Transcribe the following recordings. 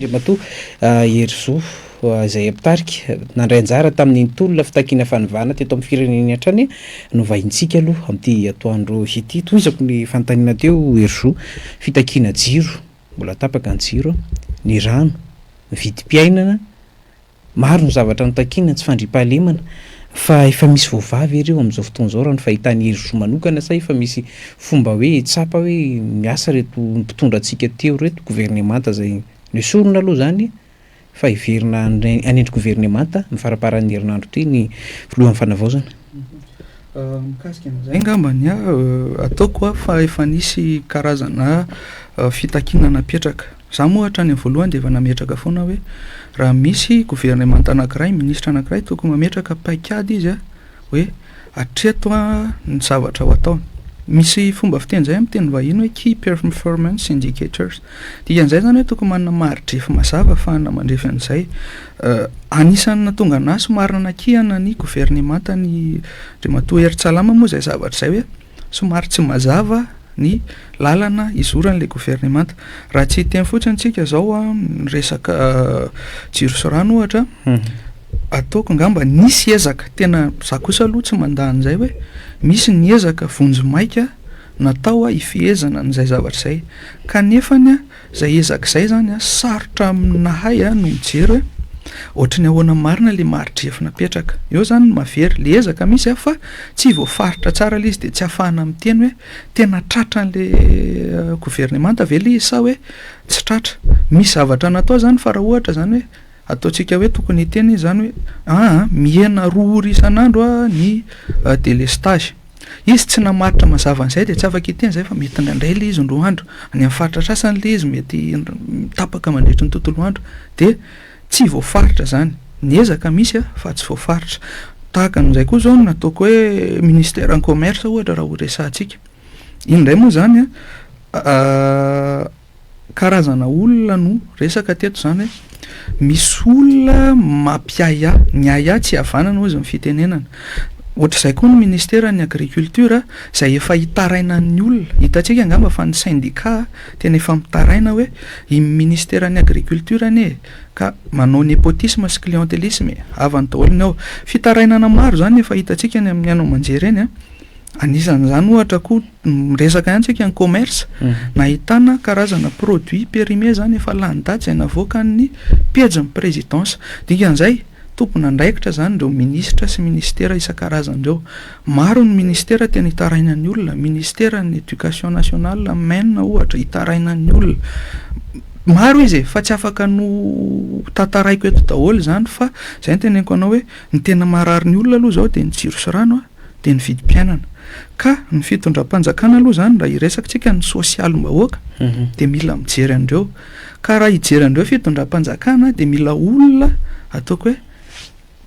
Andriamatoa Herizo izay mpitarika nandray anjara tamin'ny tolona fitakiana fanovana teto amin'ny firenena hatrany no vahintsika aloha amin'ity atoandro ity. Tohizako ny fanontaniana teo Herizo, fitakiana jiro, mbola tapaka ny jiro, ny rano, ny vidim-piainana, Maro ny zavatra notakiana, tsy fandriampahalemana, fa efa misy voavaha ve ireo amin'izao fotoana izao raha ny fahitan'i Herizo manokana sa efa misy fomba hoe tsapa hoe miasa ireto mpitondra antsika teo ireto, governemanta izay nesorina aloha izany fa hiverina hanendry governemanta amin'ny faramparan'ny herinandro ity ny filohan'ny fanavaozana. Mikasika an'izay angamba ny ahy ataoko fa efa nisy karazana fitakiana napetraka. Za moa hatrany amin'ny voalohany dia efa nametraka foana hoe raha misy governemanta anankiray, minisitra anankiray tokony mametraka paikady izy hoe hatreto ny zavatra ho ataony. Misy fomba fiteny izay amin'ny teny vahiny hoe key performance indicators. Dikan'izay izany hoe tokony manana mari-drefy mazava ahafahana mandrefy an'izay. Anisan'ny nahatonga anà somary nanakihana ny governemanta ny Andriamatoa Hery Tsalama moa izay zavatra izay hoe somary tsy mazava ny lalana hizoran'ilay governemanta. Raha tsy hiteny fotsiny tsika izao an, ny resaka jiro sy rano ohatra, ataoko angamba nisy ezaka, tena za kosa aloha tsy mandà an'izay hoe misy ny ezaka vonjimaika natao hifehezana an'izay zavatra izay. Kanefany an, Zay ezaka izay zany an, sarotra aminahay no mijery hoe ohatry ny ahoana marina le mari-drefy napetraka. Eo zany no mahavery, le ezaka misy an fa tsy voafaritra tsara le izy de tsy ahafahana miteny hoe tena tratran'le governemanta ve le izy sa hoe tsy tratra. Misy zavatra natao zany fa raha ohatra zany hoe ataontsika hoe tokony hiteny izy zany hoe aa mihena roa ora isan'andro ny delestage. Izy tsy namaritra mazava an'izay dia tsy afaka hiteny izay fa mety indraindray ilay izy indroa andro, any amin'ny faritra sasany ilay izy mety tapaka mandritry ny tontolo andro dia tsy voafaritra izany. Ny ezaka misy fa tsy voafaritra. Tahaka an'izay koa izao ny ataoko hoe ministère ny commerce ohatra raha ho resahantsika. Iny indray moa izany an, Karazana olona no resaka teto izany hoe misy olona mampiahiahy, ny ahiahy tsy havanana hozy ny fitenenana. Ohatr'izay koa ny ministeran'ny agriculture izay efa itarainan'ny olona, hitantsika angamba fa ny syndicat tena efa mitaraina hoe iny ministeran'ny agriculture anie ka manao nepotisme sy clientelisme e, havany daholo ny ao. Fitarainana maro izany efa hitantsika any amin'ny haino aman-jery eny an. Anisan'izany ohatra koa, miresaka ihany tsika ny commerce, nahitana karazana produit périmé zany efa lany daty izay navoakan'ny pejin'ny présidence. Dikan'izay, tompon'andraikitra zany ireo minisitra sy ministera isan-karazany ireo. Maro ny ministera tena itarainan'ny olona, ministeran'ny éducation nationale, men ohatra, itarainan'ny olona. Maro izy e, fa tsy afaka no tantaraiko eto daholo izany fa izay no teneniko anao hoe ny tena maharary ny olona aloha izao dia ny jiro sy rano a. dia ny vidim-piainana. Ka ny fitondram-panjakana aloha izany raha hiresaka tsika ny sosialim-bahoaka dia mila mijery an'ireo. Ka raha hijery an'ireo fitondram-panjakana dia mila olona ataoko hoe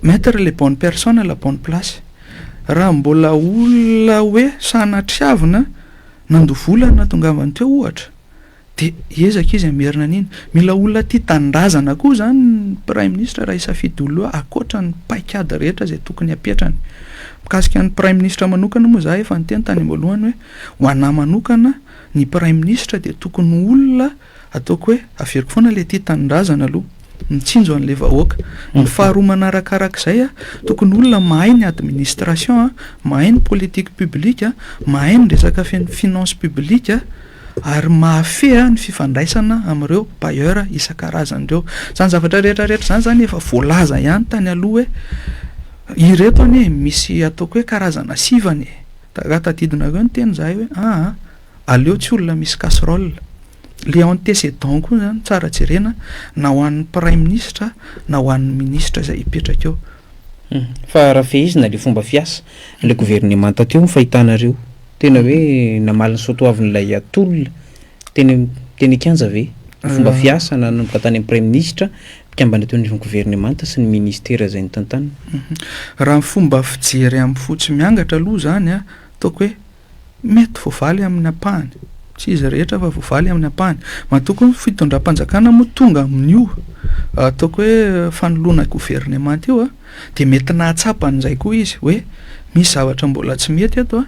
mettre les bonnes personnes à la bonne place. Raha mbola olona hoe sanatriavina nandoa vola no nahatongavany teo ohatra Dia hiezaka izy hamerina an'iny. Mila olona tia tanindrazana koa izany ny Praiminisitra raha hisafidy olona eo ankoatra ny paikady rehetra izay tokony hapetrany. Mikasika ny Praiminisitra manokana moa izaho efa niteny tany am-boalohany hoe ho anà manokana ny Praiminisitra dia tokony ho olona ataoko hoe averiko foana ilay tia tanindrazana aloha, mitsinjo an'ilay vahoaka. Ny faharoa manarakarak'izay, tokony olona mahay ny administration, mahay ny politique publique, mahay ny resaka finance publique, ary mahafehy ny fifandraisana amin'ireo bailleurs isan-karazany ireo. Izany zavatra rehetra rehetra izany izany efa voalaza ihany tany aloha hoe ireto anie misy ataoko hoe karazana sivana e. Raha tadidinareo niteny izahay hoe aa aleo tsy olona misy casserole. Le antécédent koa izany tsara jerena na ho an'ny praiminisitra na ho an'ny minisitra izay hipetraka eo. Fa raha fehezina le fomba fiasa, le governemanta teo ny fahitanareo. Tena hoe namaly ny soatoavin'ilay tolona teny teny an-kianja ve? Ny fomba fiasa nanomboka tany amin'ny praiminisitra, mpikambana teo anivon'ny governemanta sy ny ministera izay notantaniny. Raha ny fomba fijery amin'ny fo tsy miangatra aloha izany an, ataoko hoe mety voavaly amin'ny ampahany. Tsy izy rehetra fa voavaly amin'ny ampahany. Matoa koa ny fitondram-panjakana moa tonga amin'io ataoko hoe fanoloana governemanta io an, Dia mety nahatsapa an'izay koa izy hoe misy zavatra mbola tsy mety eto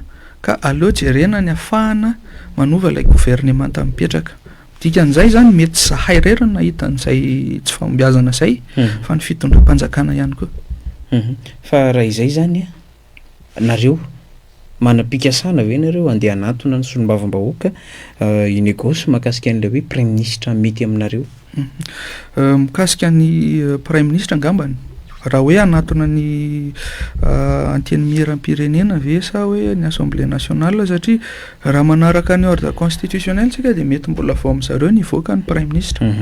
ka aleo jerena ny afahana manova ilay governemanta mipetraka. Dikan'izay izany mety tsy zahay irery no nahita an'izay tsy fahombiazana izay fa ny fitondram-panjakana ihany koa. Fa raha izay izany nareo, manam-pikasana ve nareo handeha hanantona ny solombavambahoaka hi-négoce mahakasika an'ilay hoe praiminisitra mety aminareo? Mikasika ny praiminisitra angambany, raha hoe hanatona ny antenimieram-pirenena ve sa hoe ny assemblée nationale satria raha manaraka ny ordre constitutionnel tsika dia mety mbola vao amin-dry zareo ny hivoaka ny praiminisitra.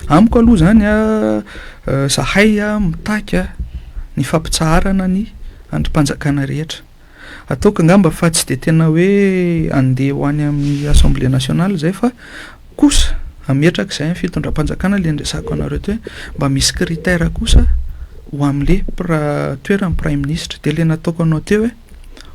Amiko aloha izany an, zahay mitaky ny fampitsaharana ny andrim-panjakana rehetra. Ataoko angamba fa tsy dia tena hoe handeha ho any amin'ny assemblée nationale izay fa kosa hametraka izay amin'ny fitondram-panjakana ilay niresahako anareo teo hoe mba misy critère kosa ho amin'ilay pra- toeran'ny praiminisitra. Dia ilay nataoko anao teo hoe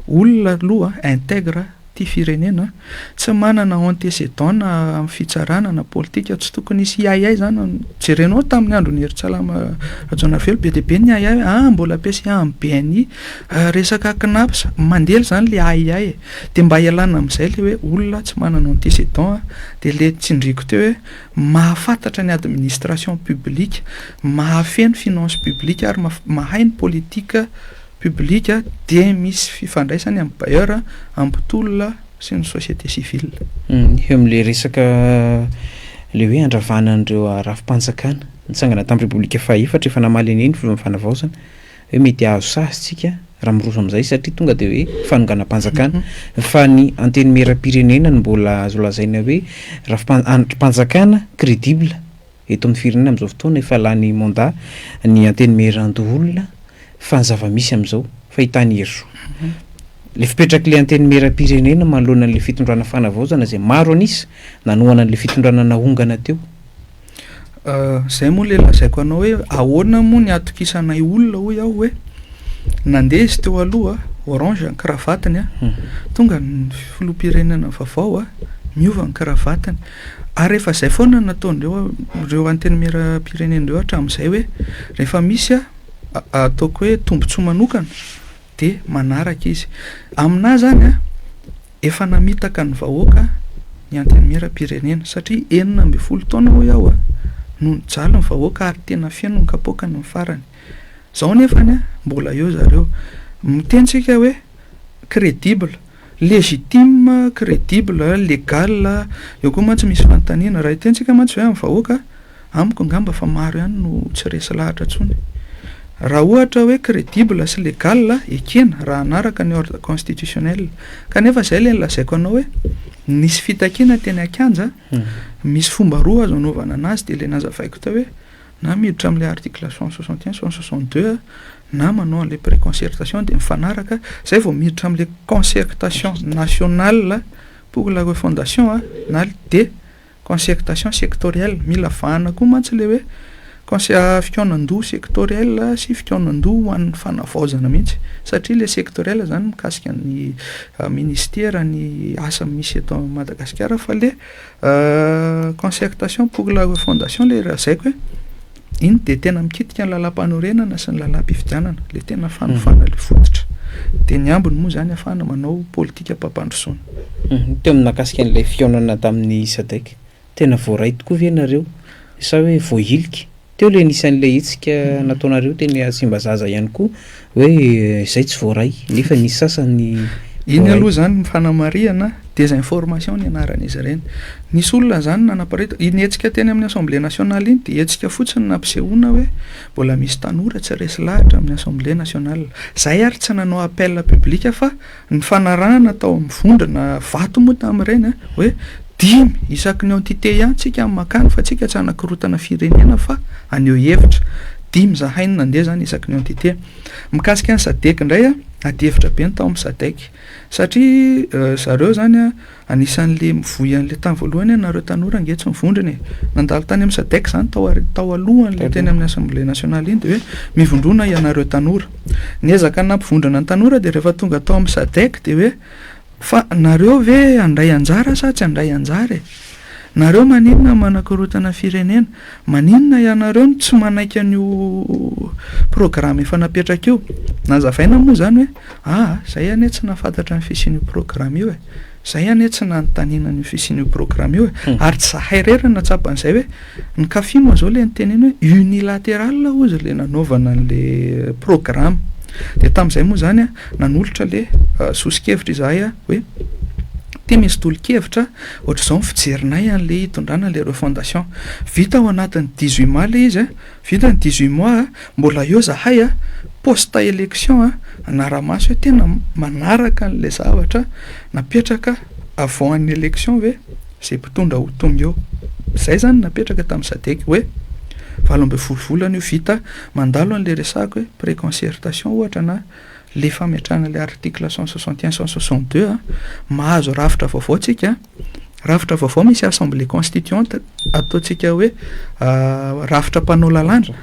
olona aloha intègre tia firenena, tsy manana antécédent na amin'ny fitsarana na politika, tsy tokony hisy hiahiahy izany, jerenao tamin'ny andron'i Herintsalama Rajaonarivelo be dia be ny ahiahy hoe ah mbola PCA amin'ny BNI, resaka Cnaps, mandeha izany ilay ahiahy e, dia mba hialana amin'izay ilay hoe olona tsy manana antécédent dia ilay tsindriako teo hoe mahafantatra ny administration publique, mahafehy ny finance publique ary mahay ny politique public dia misy fifandraisany amin'ny bailleur, amin'ny mpitolona sy ny société civile. Eo amin'ilay resaka ilay hoe handravana an'ireo rafi-panjakana nitsangana tamin'ny Repoblika fahaefatra, efa namaly an'iny ny filohan'ny fanavaozana hoe mety hahazo sazy tsika raha miroso amin'izay satria tonga dia hoe fanonganam-panjakana fa ny antenimieram-pirenena no mbola azo lazaina hoe rafi-panjakana crédible eto amin'ny firenena amin'izao fotoana, efa lany mandat ny antenimierandoholona fa ny zava-misy amin'izao fahitany Herizo le fipetrak'ilay antenimieram-pirenena manoloana an'ilay fitondrana fanavaozana izay maro an'isa nanohana an'ilay fitondrana nahongana teo. Zay moa le lazaiko anao hoe ahoana moa ny atokisanay olona hoy aho hoe nandeha izy teo aloha orange ny kravatiny a, tonga ny filoham-pirenena vaovao a, miova ny kravatiny. Ary efa izay foana no nataon'ireo ireo antenimieram-pirenena ireo hatramin'izay hoe rehefa misy ataoko hoe tombontsoa manokana dia manaraka izy. Aminà izany an, efa namitaka ny vahoaka ny antenimieram-pirenena satria 16 taona hoy aho an, no nijaly ny vahoaka ary tena feno ny kapoakany ny farany. Izao nefany an, mbola eo zareo. Miteny tsika hoe crédible. Légitime, crédible, légal, eo koa mantsy misy fanontaniana, raha hiteny tsika mantsy ve amin'ny vahoaka, amiko angamba fa maro ihany no tsy resy lahatra intsony. Raha ohatra hoe crédible sy légal, ekena raha hanaraka ny ordre constitutionnel. Kanefa izay ilay nolazaiko anao hoe nisy fitakiana teny an-kianja, misy fomba roa azo anaovana an'azy dia ilay nazavaiko teo hoe na miditra amin'ilay article 161, 162 na manao an'ilay préconcertation dia mifanaraka, zay vao miditra amin'ilay concertation nationale pour la refondation na dia concertation sectorielle, mila vahana koa mantsy ilay hoe conce- fikaonandoha sectoriel sy fikaonandoha ho an'ny fanavaozana mihitsy satria ilay sectoriel zany mikasika ny ministera, ny asa misy eto Madagasikara fa ilay Concertation pour la refondation le lazaiko hoe iny de tena mikitika ny lalam-panorenana sy ny lalam-pifidianana, le tena fanovana le fototra. De ny ambiny moa zany ahafahana manao politikam-pampandrosoana. Teo amin'ny nahakasika an'ilay fihaonana tamin'ny Sadec, tena voaray tokoa ve nareo sa hoe voahilika? Teo ilay anisan'ilay hetsika nataonareo teny Tsimbazaza ihany koa hoe izay tsy voaray nefa nisy sasany Iny voaray. aloha izany ny fanamarihana, désinformation ny anaran'izy ireny. Nisy olona izany nanaparitaka, iny hetsika teny amin'ny Assemblée nationale iny dia hetsika fotsiny nampisehoana hoe mbola misy tanora tsy resy lahatra amin'ny Assemblée nationale. Izahay ary tsy nanao appel public fa Nifanarahana tao amin'ny vondrona vato moa tamin'ireny hoe dimy isaky ny entité ihany tsika no mankany fa tsika tsy hanakorotana firenena fa haneho hevitra. Dimy zahay no nandeha zany isaky ny entité. Mikasika ny sadec indray, adihevitra be ny tao amin'ny sadec satria zareo zany Anisan'le mivoy an'le tany voalohany hoe nareo tanora ange tsy mivondrona e! Nandalo tany amin'ny Sadec zany tao ary tao alohan'le teny amin'ny Assemblée nationale iny de hoe mivondrona ianareo tanora. Niezaka nampivondrona ny tanora de rehefa tonga tao amin'ny Sadec de hoe fa nareo ve handray anjara sa tsy handray anjara e? Nareo maninona no manakorontana firenena? Maninona ianareo no tsy manaiky an'io programme efa napetraka io? Nazavaina moa zany hoe aa zay anie tsy nahafantatra ny fisian'io programme io e! Zay anie tsy nanontaniana an'io fisian'io programme io e. Ary tsy zahay irery no nahatsapa an'izay hoe ny CAFI moa zao le niteneny hoe unilatéral hozy le nanaovana an'le programme. De tamin'izay moa zany a, nanolotra le soso-kevitra izahay a hoe ty misy tolo-kevitra ohatr'izao ny fijerinay an'le hitondrana le refondation. Vita ao anatin'ny 18 mois le izy a, vita ny 18 mois a, mbola eo zahay a, post élection a, anara-maso hoe tena manaraka an'le zavatra napetraka avant ny élection ve zay mpitondra ho tonga eo. Zay zany napetraka tamin'ny SADC hoe 18 volana io vita mandalo an'le resahako hoe préconcertation ohatra na le fametrahana le article 161, 162 a, mahazo rafitra vaovao tsika, rafitra vaovao misy assemblée constituante ataontsika hoe rafitra mpanao lalàna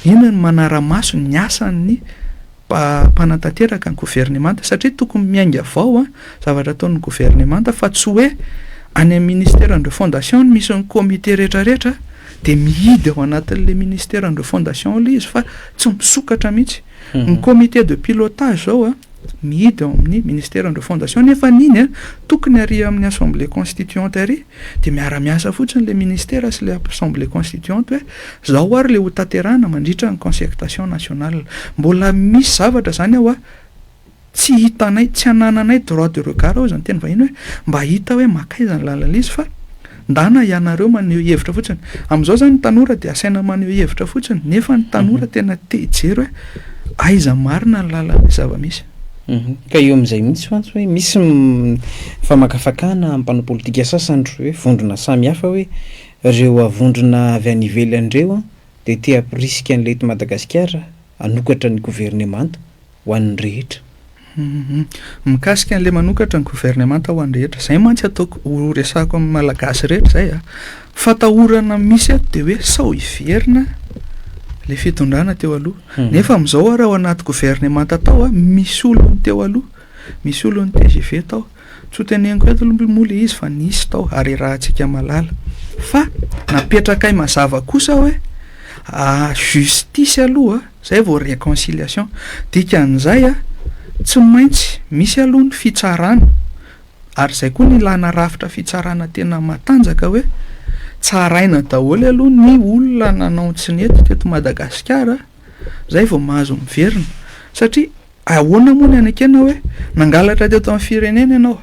iny ny manara-maso ny asan'ny mpanatanteraka ny gouvernemanta, satria tokony miainga avao a zavatra ataon'ny gouvernemanta fa tsy hoe any amin'ny ministère ny refondation no misy ny comité rehetrarehetra de mihidy ao anatin'le ministère ny refondation le izy fa tsy misokatra mihitsy. Ny comité de pilotage zao a mihidy ao amin'ny ministère ny refondation, nefa n'iny a tokony ary amin'ny assemblée constituante ary de miara-miasa fotsiny le ministère sy le assemblée constituante hoe zao ary le ho tanterahana mandritra ny concertation nationale. Mbola misy zavatra zany ao a tsy hitanay, tsy anananay droit de regard ao zany teny vahiny hoe mba hita hoe makaiza ny lalana izy, fa ndana ianareo maneho hevitra fotsiny. Am'izao zany ny tanora de asaina maneho hevitra fotsiny, nefa ny tanora tena te hijery hoe aiza marina ny lalana zava-misy. Ka eo amin'izay mihitsy mantsy hoe misy famakafakana mpanao politika sasany hoe vondrona samy hafa hoe reo avondrona avy any ivelany reo a de te hampirisika an'le eto Madagasikara hanokatra ny governemanta ho an'ny rehetra. Mikasika an'le manokatra ny governemanta ho an'ny rehetra zay mantsy, ataoko ho resahako amin'ny Malagasy rehetra zay a, fatahorana misy ato de hoe sao hiverina le fitondrana teo aloha. Nefa am'izao ary ao anaty governemanta tao a misy olony teo aloha, misy olony TGV tao, tsy ho teneniko eto moa le izy fa nisy tao ary rahantsika malala, fa napetrakay mazava kosa hoe justice aloha zay vao réconciliation. Dikan'izay a tsy maintsy misy aloha ny fitsarana, ary zay koa ny ilana rafitra fitsarana tena matanjaka hoe tsaraina daholo aloha ny olona nanao tsy nety teto Madagasikara zay vao mahazo miverina, satria ahoana moa ny anakena hoe nangalatra teto amin'ny firenena ianao,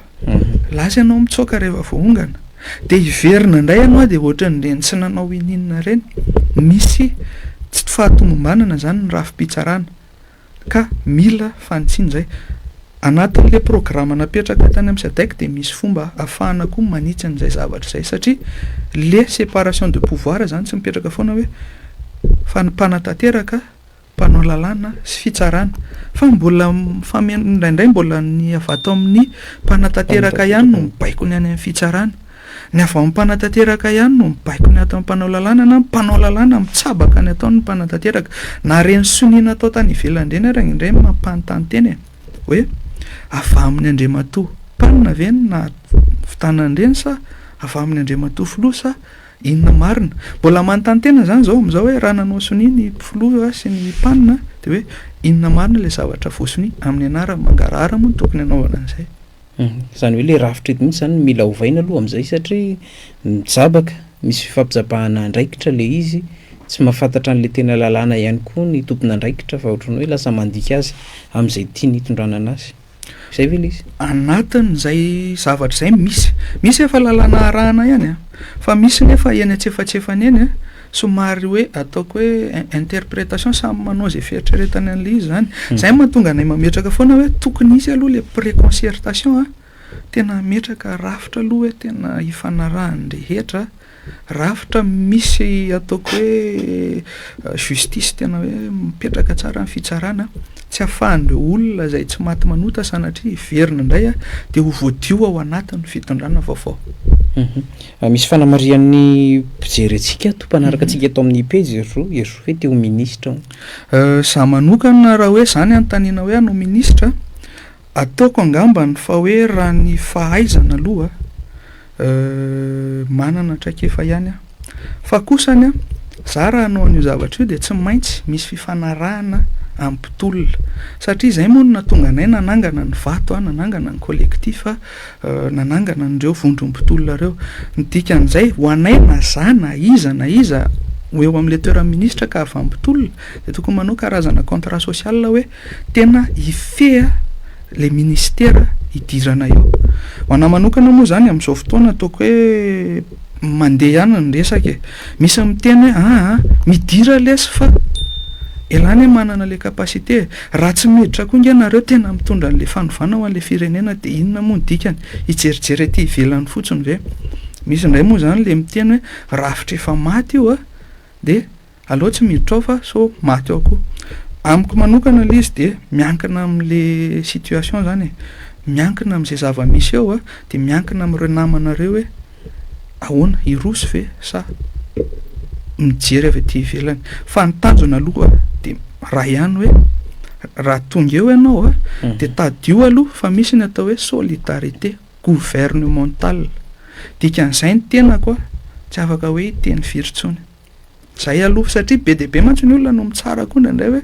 lasa ianao mitsoka rehefa voaongana de hiverina indray ianao de ohatran'ireny tsy nanao ininona reny. Misy tsy fahatomombanana zany ny rafi-pitsarana ka mila fanitsiny zay. Anatin'le programme napetraka tany amin'ny SADC de misy fomba ahafahana koa manitsy an'izay zavatra zay, satria le séparation de pouvoir zany tsy mipetraka foana hoe fa ny mpanatanteraka, mpanao lalàna sy fitsarana, fa mbola fame indraindray mbola ny avy ato amin'ny mpanatanteraka ihany no mibaiko ny any amin'ny fitsarana, ny avy amin'ny mpanatanteraka ihany no mibaiko ny ato amin'ny mpanao lalàna, na mpanao lalàna mitsabaka ny ataon'ny mpanatanteraka. Na reny sonia natao tany ivelany ireny ary indray mampanontany tena e hoe avy amin'ny andriamatoa mpanina ve no nahavitana an'ireny sa avy amin'ny andriamatoa filoha sa inona marina? Mbola manontany tena zany zao am'izao hoe raha nanao sonia ny filoha sy ny mpanina de hoe inona marina le zavatra voasonia amin'ny anarany mangarahara moa no tokony hanaovana an'izay. Zany hoe le rafitra eto mihitsy zany mila ovaina aloha am'izay, satria mijabaka, misy fifampijabahana andraikitra le izy, tsy mahafantatra an'le tena lalàna ihany koa ny tompon'andraikitra fa ohatran'ny hoe lasa mandika azy am'izay tiany hitondrana anazy. Zay ve le izy? Anatin'izay zavatra zay misy efa lalàna arahana ihany a, fa misy nefa eny antsefatsefany eny a somary hoe ataoko hoe interprétation, samy manao zay fieritreretany an'le izy zany. Zay mahatonga anay mametraka foana hoe tokony hisy aloha le préconcertation a, tena ametraka rafitra aloha hoe tena ifanarahan'ny rehetra, rafitra misy ataoko hoe justice tena hoe mipetraka tsara ny fitsarana, tsy ahafahan'ireo olona zay tsy maty manota sanatria hiverina indray a de ho voadio ao anatin'ny fitondrana vaovao. Misy fanamarihan'ny mpijery antsika ato, mpanaraka antsika eto amin'ny pejy Herizo, Herizo ve te ho ministra? Za manokana raha hoe zany anontaniana hoe hanao ministra, ataoko angambany fa hoe raha ny fahaizana aloha manana traikefa ihany aho, fa kosany a za raha hanao an'io zavatra io de tsy maintsy misy fifanarahana. amin'ny mpitolona. Satria izay moa no nahatonga anay nanangana ny vato, nanangana ny collectif, nanangana an'ireo vondron'ny mpitolona ireo. Ny dikan'izay, ho anay na za na iza na iza ho eo amin'ilay toeran'ny minisitra ka avy amin'ny mpitolona dia tokony manao karazana contrat social hoe tena hifehy ilay minisitera hidirana eo. Ho anà manokana moa izany amin'izao fotoana ataoko hoe mandeha ihany ny resaka e. Misy miteny hoe aa midira lesy fa elah anie manana le capacité e. Raha tsy miditra koa nge nareo tena mitondra an'le fanovana ho an'le firenena de inona moa ny dikany? Hijerijery aty ivelany fotsiny ve? Misy indray moa zany le miteny hoe rafitra efa maty io a de aleo tsy miditra ao fa sao maty ao koa. Amiko manokana le izy de miankina am'le situation zany e, miankina am'zay zava-misy eo a de miankina am'ireo namanareo hoe Ahoana? Hiroso ve sa mijery avy aty ivelany? Fa ny tanjona aloha dia raha ihany hoe raha tonga eo ianao a, dia tadidio aloha fa misy ny atao hoe solidarité gouvernementale. Dikan'izay ny tenako a, tsy afaka hoe hiteny firy intsony. Zay aloha satria be dia be mantsy ny olona no mitsara koa indraindray hoe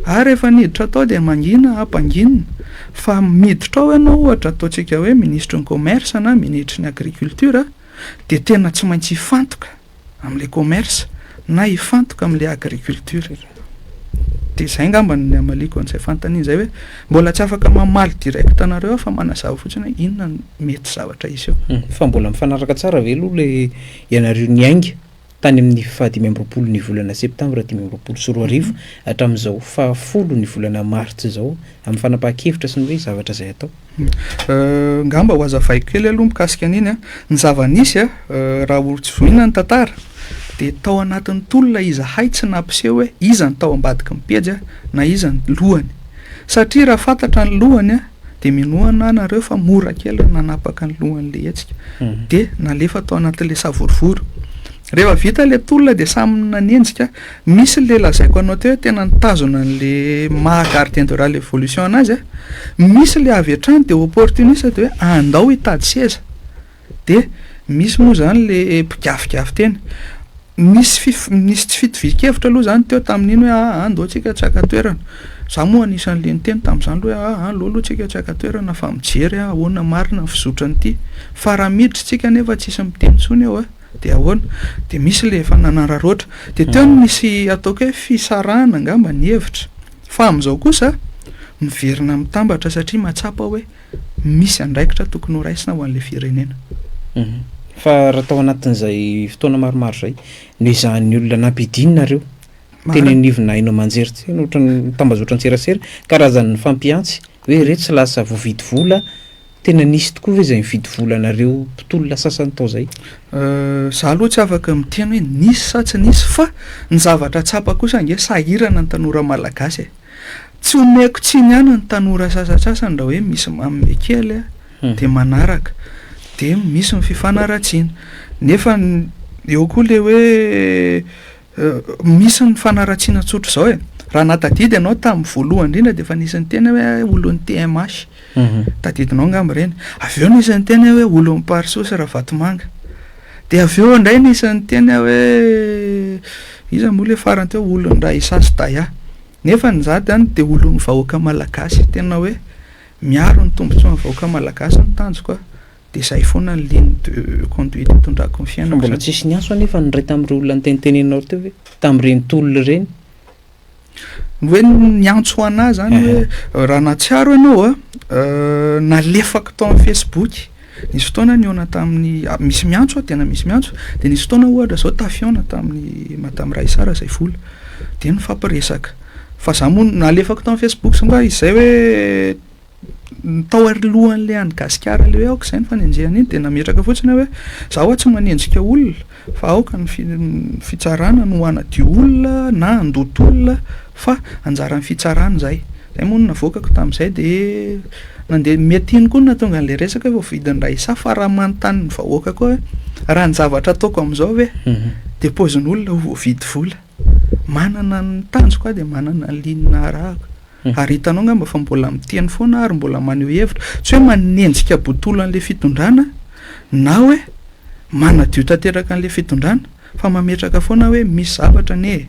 ah rehefa niditra tao dia mangina ampanginina fa miditra ao ianao ohatra ataontsika hoe minisitry ny commerce na minitry ny agriculture dia tena tsy maintsy hifantoka amin'ilay commerce na hifantoka amin'ilay agriculture. Dia izay angamba ny hamaliako an'izay fanontaniana izay hoe mbola tsy afaka mamaly direct anareo aho fa manazava fotsiny hoe inona no mety zavatra hiseho. Fa mbola mifanaraka tsara ve aloha ilay ianareo niainga tany amin'ny faha 25 ny volana septambra 2025 hatramin'izao faha folo ny volana martsa izao amin'ny fanapahan-kevitra sy ny hoe zavatra izay atao. Ngamba ho hazavaiko kely aloha mikasika an'iny an. Ny zava-nisy an, raha ho tsy zohina ny tantara dia tao anatin'ny tolona izahay tsy nampiseho hoe iza no tao ambadiky ny pejy na iza ny lohany. Satria raha fantatra ny lohany an, Dia minoa anah nareo fa mora kely ny nanapaka ny lohan'le hetsika. Dia nalefa tao anatin'le savorovoro. Rehefa vita le tolona dia samy nanenjika. Misy le lazaiko anao teo hoe tena nitazona an'le maha gardien de la révolution anazy a. Misy le avy hatrany dia opportuniste dia hoe andao hitady seza. Dia misy moa izany le mpigafigasy teny. Nisy fif- nisy tsy fitovian-kevitra aloha izany teo tamin'iny hoe aa ndao tsika tsy haka toerana. Za moa anisan'le niteny tamin'izany aloha hoe aa aleo aloha tsika tsy haka toerana fa mijery ahoana marina ny fizotran'ity. Fa raha miditra tsika nefa tsisy miteny intsony eo a, de ahoana? De misy le efa nanararaotra. De teo no nisy ataoko hoe fisarahana angamba ny hevitra. Fa amin'izao kosa miverina mitambatra satria mahatsapa hoe misy andraikitra tokony ho raisina ho an'ilay firenena. Fa raha tao anatin'izay fotoana maromaro izay, noezahan'ny olona nampidinina nareo teny anivona haino aman-jery teny ohatran'ny tambazotran-tserasera, karazan'ny nifampihantsy hoe ireto tsy lasa voavidy vola, tena nisy tokoa ve izay nividy vola anareo mpitolona sasany tao izay? Za aloha tsy afaka miteny hoe nisy sa tsy nisy fa ny zavatra tsapa kosa ange sahirana ny tanora malagasy e! Tsy omeko tsiny ihany ny tanora sasantsasany raha hoe misy manome kely dia manaraka, dia misy ny fifanaratsiana. Nefa eo koa ilay hoe misy ny fanaratsiana tsotra izao e. Raha nahatadidy ianao tamin'ny voalohany indrindra dia efa nisy niteny hoe olon'ny TMH. Tadidinao angamba ireny. Avy eo nisy niteny hoe olon'ny Parisoa sy Ravatomanga. Dia avy eo indray nisy niteny hoe iza moa ilay farany teo, olon'ny Raissa sy Daya. Nefa ny za zany dia olon'ny vahoaka malagasy, tena hoe miaro ny tombotsoan'ny vahoaka malagasy ny tanjoko a, dia zay foana ny ligne de conduite itondrako ny Fa fiainako mbola zany. tsisy niantso anefa ny iray tamin'ireo olona niteniteneninao teo ve? Tamin'ireny tolona ireny? Ny hoe niantso anah zany hoe raha nahatsiaro ianao a, nalefako tao amin'ny facebook, nisy fotoana nihaona tamin'ny, misy miantso aho, tena misy miantso, dia nisy fotoana ohatra zao tafihaona tamin'ny madame Raissa Razaivola, dia nifampiresaka, fa za moa nalefako tao amin'ny facebook za nga izay hoe tao alohan'le any gasikara le hoe aoka izay ny fanenjehana iny dia nametraka fotsiny aho hoe za hoa tsy manenjika olona fa aoka ny fitsarana no hanadio olona na handoto olona fa anjaran'ny fitsarana izay, izay moa no navoakako tamin'izay dia nandeha mety iny koa no nahatonga an'ilay resaka hoe voavidin'i Raissa fa raha manontany ny vahoaka koa hoe raha ny zavatra ataoko amin'izao ve dia paozin'olona ho voavidy vola, manana ny tanjoko aho dia manana ny ligne arahako. Ary hitanao angamba fa mbola miteny foana ary mbola maneho hevitra. Tsy hoe manenjika botolo an'ilay fitondrana na hoe manadio tanteraka an'ilay fitondrana fa mametraka foana hoe misy zavatra anie e.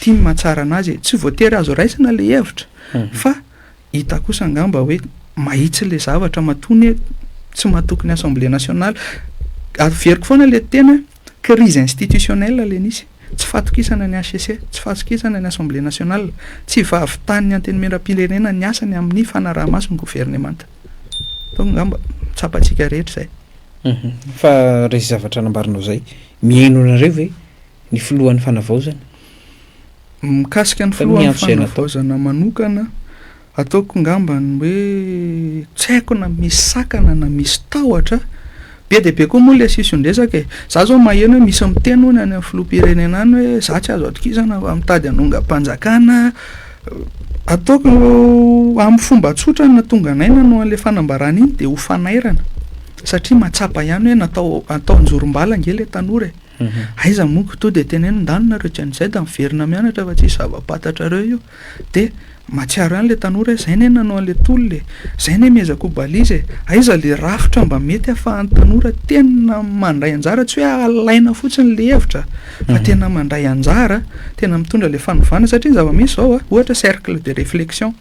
Ity ny mahatsara anazy e. Tsy voatery azo raisina le hevitra fa hita kosa angamba hoe mahitsy le zavatra matoa anie tsy mahatoky ny assemblée nationale. Averiko foana le teny hoe crise institutionnelle le nisy. Tsy fahatokisana ny HCC, tsy fahatokisana ny assemblée nationale, tsy fahavitan'ny antenimierampirenena ny asany amin'ny fanaraha-maso ny governemanta. Donc angamba tsapantsika rehetra izay. Fa raha izay zavatra nambaranao izay, mihaino anareo ve ny filohan'ny fanavaozana? Mikasika ny filohan'ny fanavaozana manokana, ataoko ngamba ny hoe tsy haiko na misy sakana na misy tahotra, be dia be koa moa ilay sision-dresaka e! Za zao maheno hoe misy miteny hono any amin'ny filoham-pirenena any hoe za tsy azo atokisana fa mitady hanongam-panjakana, ataoko amin'ny fomba tsotra no nahatonga anay nanao an'ilay fanambarana iny dia ho fanairana satria mahatsapa ihany hoe natao atao anjorom-bala ange ilay tanora e! Aiza moa ko to de teneno ndany nareo Gen Z miverina mianatra fa tsisy zava-pantatrareo io. De mahatsiaro ihany le tanora hoe zay ne nanao anle tolona e, zay ne miezaka ho balise e, aiza le rafitra mba mety afahan'ny tanora tena mandray anjara tsy hoe alaina fotsiny le hevitra fa tena mandray anjara, tena mitondra le fanovana satria ny zava-misy zao a, ohatra cercle de réflexion.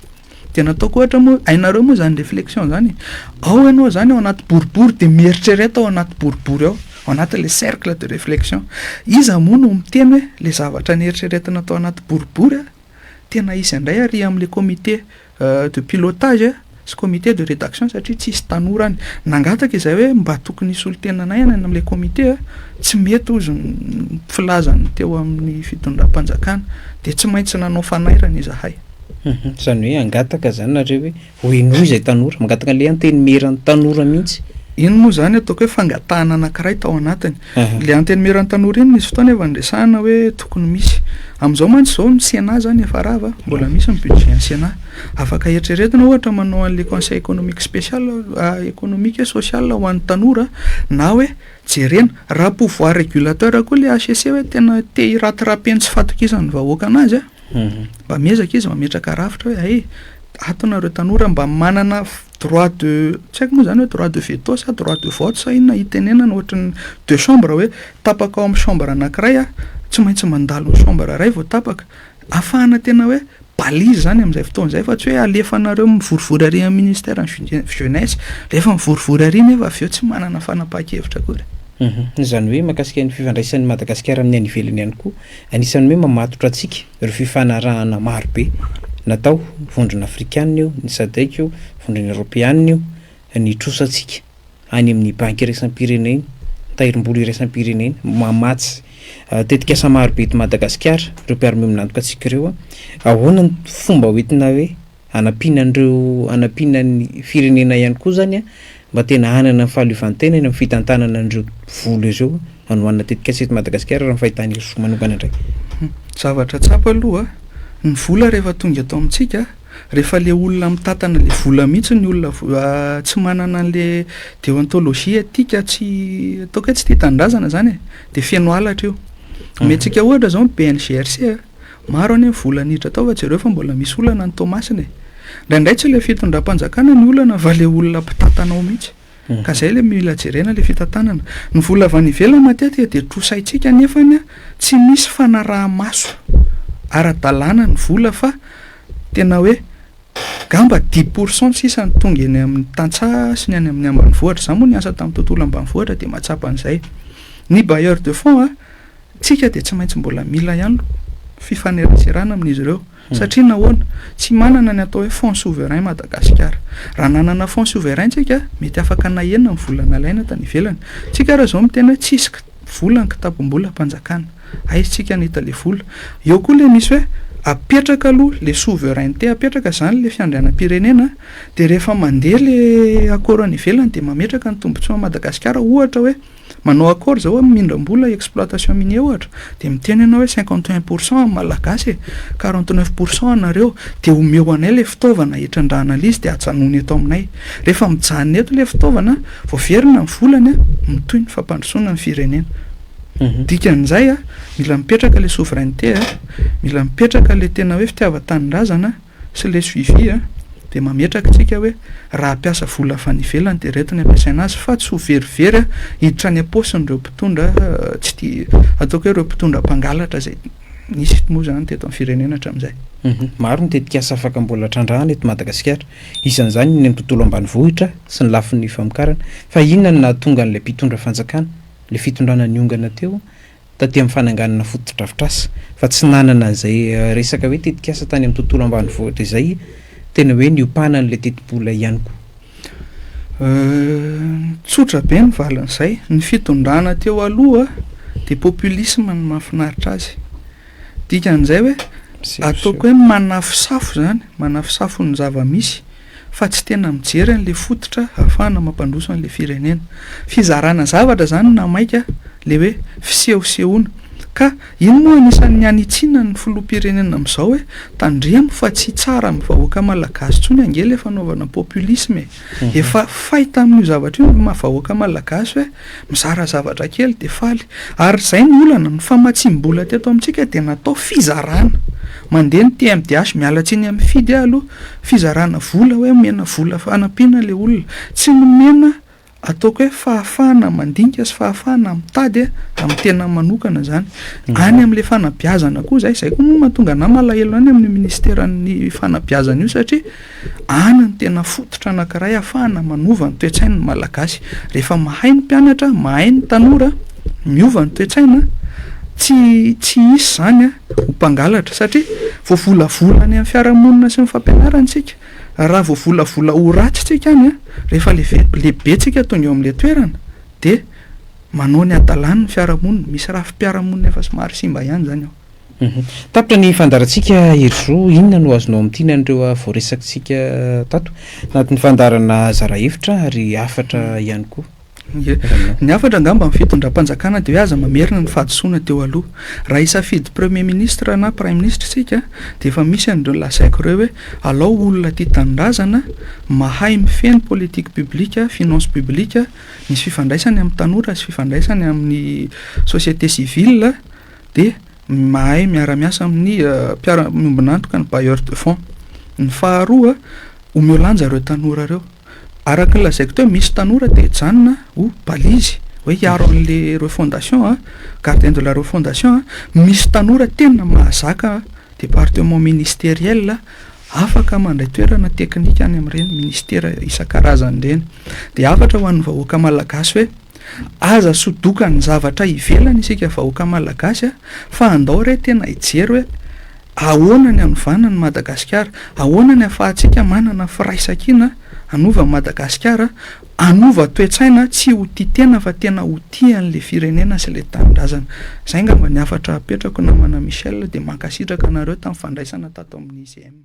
Dia nataoko ohatra moa, hainareo moa izany réflexion izany e? Ao ianao izany ao anaty boribory dia mieritrereta ao anaty boribory ao, ao anatin'ilay cercle de réflexion. Iza moa no miteny hoe ilay zavatra nieritreretina tao anaty boribory a, tena hisy indray ary amin'ilay comité de pilotage sy comité de rédaction satria tsisy tanora any. Nangataka izahay hoe mba tokony hisolo tena anay any amin'ilay comité a, tsy mety hozy ny filazany teo amin'ny fitondram-panjakana. Dia tsy maintsy nanao fanairana izahay. Izany hoe hangataka izany nareo hoe ho henoy izay tanora, mangataka an'ilay antenimieran'ny tanora mihitsy. Iny moa izany ataoko hoe fangatahana anankiray tao anatiny. Ilay antenimieran'ny tanora iny nisy fotoana efa niresahana hoe tokony misy. Amin'izao mantsy izao ny Sénat izany efa rava, mbola misy ny budget an'ny Sénat. Afaka eritreretina ohatra manao an'ilay conseil économique spécial, économique et social ho an'ny tanora na hoe jerena. Raha pouvoir régulateur koa ilay HCC hoe tena te hi-rattraper ny tsy fahatokisan'ny vahoaka an'azy an. Mba miezaka izy mametraka rafitra hoe hay, ato nareo tanora mba manana droit de, tsy haiko moa zany hoe droit de veto sa droit de vote sa inona hitenenana ohatran'ny deux chambres hoe tapaka ao amin'ny chambre anankiray a, tsy maintsy mandalo ny chambre iray vao tapaka. Ahafahana tena hoe balise zany amin'izay fotoana izay fa tsy hoe alefanareo mivorivory ary amin'ny ministère ny jeunesse, rehefa mivorivory ary nefa avy eo tsy manana fanapahan-kevitra akory. Izany hoe mahakasika ny fifandraisan'i Madagasikara amin'ny any ivelany ihany koa. Anisan'ny hoe mamatotra antsika ireo fifanarahana maro be natao, Vondrona Afrikanina io, ny Sadec io, Vondrona Eoropeanina io, ny trosantsika any amin'ny Banky iraisam-pirenena, ny tahirim-bola iraisam-pirenena, mamatsy tetikasa maro be eto Madagasikara ireo mpiara-miombon'antoka antsika ireo. Ahoana ny fomba hoentina hoe Hanampiana an'ireo hanampiana ny firenena ihany koa izany an, mba tena hanana ny fahaleovantenany amin'ny fitantanana an'ireo vola ireo hanohanana tetikasa eto Madagasikara raha ny fahitan'i Herisoa manokana indray. Zavatra tsapa aloha, ny vola rehefa tonga eto amintsika, rehefa le olona mitantana le vola mihitsy ny olona tsy manana an'le déontologie éthique tsy ataoko hoe tsy tia tanindrazana zany e, de feno halatra io. Omentsika ohatra zao ny BNGRC a. Maro anie ny vola niditra tao fa jereo fa mbola misy olana any Toamasina e! Indraindray tsy ilay fitondram-panjakana ny olana fa ilay olona mpitantana ao mihitsy. Ka izay ilay mila jerena ilay fitantanana. Ny vola avy any ivelany matetika dia trosaintsika nefany tsy misy fanaraha-maso ara-dalàna ny vola fa tena hoe ngamba dix pour cent sisa no tonga eny amin'ny tantsaha sy ny any amin'ny ambanivohitra. Izaho moa niasa tamin'ny tontolo ambanivohitra dia mahatsapa an'izay. Ny bailleur de fonds a! Tsika dia tsy maintsy mbola mila ihany fifaneraserana amin'izy ireo. Satria nahoana? Tsy manana ny atao hoe fonds souverain Madagasikara. Raha nanana fonds souverain tsika, mety afaka nahena ny vola nalaina tany ivelany. Tsika ary izao miteny hoe tsisy vola ny kitapom-bolam-panjakana. Aiza tsika nahita ilay vola? Eo koa ilay misy hoe apetraka aloha ilay souveraineté, apetraka izany ilay fiandrianam-pirenena, dia rehefa mandeha ilay accord any ivelany dia mametraka ny tombontsoan'i Madagasikara ohatra hoe Manao accord zao amin'ny mindram-bola exploitation minier ohatra dia miteny ianao hoe 51 pour cent amin'ny malagasy e, 49 pour cent anareo dia omeo anay ilay fitaovana hitrandrahana ilay izy dia ajanony eto aminay. Rehefa mijanona eto ilay fitaovana, voaverina ny volany, mitohy ny fampandrosoana ny firenena. Dikan'izay, mila mipetraka ilay souveraineté, mila mipetraka ilay tena hoe fitiavan-tanindrazana. sy le suivi a, dia mametraka tsika hoe raha hampiasa vola avy any ivelany dia ireto ny ampiasaina azy fa tsy ho verivery a hiditra any am-paosin'ireo mpitondra tsy tia ataoko hoe ireo mpitondra mpangalatra izay nisy moa izany teto amin'ny firenena hatramin'izay. Maro ny tetikasa afaka mbola trandrahana eto Madagasikara. Isan'izany ny any amin'ny tontolo ambanivohitra sy ny lafiny famokarana. Fa inona no nahatonga an'ilay mpitondra fanjakana, ilay fitondrana niongana teo, taty amin'ny fananganana fotodrafitrasa fa tsy nanana an'izay resaka hoe tetikasa tany amin'ny tontolo ambanivohitra izay tena hoe niompanan'ilay tetibola ihany koa? Tsotra be ny valin'izay. Ny fitondrana teo aloha dia populisme no mahafinaritra azy. Dikan'izay hoe ataoko hoe manafosafo izany, manafosafo ny zava-misy fa tsy tena mijery an'ilay fototra ahafahana mampandroso an'ilay firenena. Fizarana zavatra izany na maika ilay hoe fisehosehoana. Ka iny moa anisan'ny hanitsiana ny filoham-pirenena amin'izao hoe tandremo fa tsy tsara amin'ny vahoaka malagasy intsony ange ilay fanaovana populisme e. Efa fay tamin'io zavatra io ny maha vahoaka malagasy hoe mizara zavatra kely dia faly. Ary izay ny olana, ny famatsiam-bola teto amintsika dia natao fizarana. Mandeha ny TMDH, miala tsiny amin'ny fidy aho aloha, fizarana vola hoe omena vola fanampiana ilay olona. Tsy nomena ataoko hoe fahafahana mandinika sy fahafahana mitady amin'ny tena manokana izany. Any amin'ilay fanabeazana koa izay, izay koa moa mahatonga anà malahelo any amin'io ministeran'ny fanabeazana io satria Any no tena fototra anankiray ahafahana manova ny toe-tsain'ny Malagasy. Rehefa mahay ny mpianatra, mahay ny tanora, miova ny toe-tsaina, tsy tsy hisy izany ho mpangalatra satria voavolavola any amin'ny fiarahamonina sy ny fampianarana isika. Raha voavolavola ho ratsy isika any, rehefa lehibe lehibe tsika tonga eo amin'ilay toerana dia manao ny hadalany ny fiarahamonina. Misy rafi-piarahamonina efa somary simba ihany izany ao. Tapitra ny fandaharantsika Herizo, inona no azonao amintiana an'ireo voaresakintsika tato anatin'ny fandaharana zara hevitra ary hafatra ihany koa? Ie. Ny hafatra angamba amin'ny fitondram-panjakana dia hoe aza mamerina ny fahadisoana teo aloha. Raha hisafidy Premier ministre na Praiminisitra isika dia efa misy an'ireo lazaiko ireo hoe alao olona tia tanindrazana, mahay mifehy ny politique publique, finance publique, misy fifandraisany amin'ny tanora sy fifandraisany amin'ny société civile, dia mahay miara-miasa amin'ny mpiara-miombon'antoka ny bailleur de fonds. Ny faharoa, omeo lanja ireo tanora ireo. Araka ny lazaiko teo, misy tanora te hijanona ho balise, hoe hiaro an'le refondation a, gardien de la refondation a, misy tanora tena mahazaka département ministériel afaka mandray toerana teknika any amin'ireny ministera isan-karazany ireny. Dia hafatra ho an'ny vahoaka malagasy hoe. Aza sodokan'ny zavatra ivelany isika vahoaka malagasy a, fa andao re tena hijery hoe ahoana ny hanovana an'i Madagasikara, ahoana ny ahafahantsika manana firaisankina hanova an'i Madagasikara, hanova toe-tsaina tsy ho tia tena fa tena ho tia an'ilay firenena sy ilay tanindrazana. Izay angamba ny hafatra apetrako namana Michel dia mankasitraka anareo tamin'ny fandraisana tato amin'ny GM.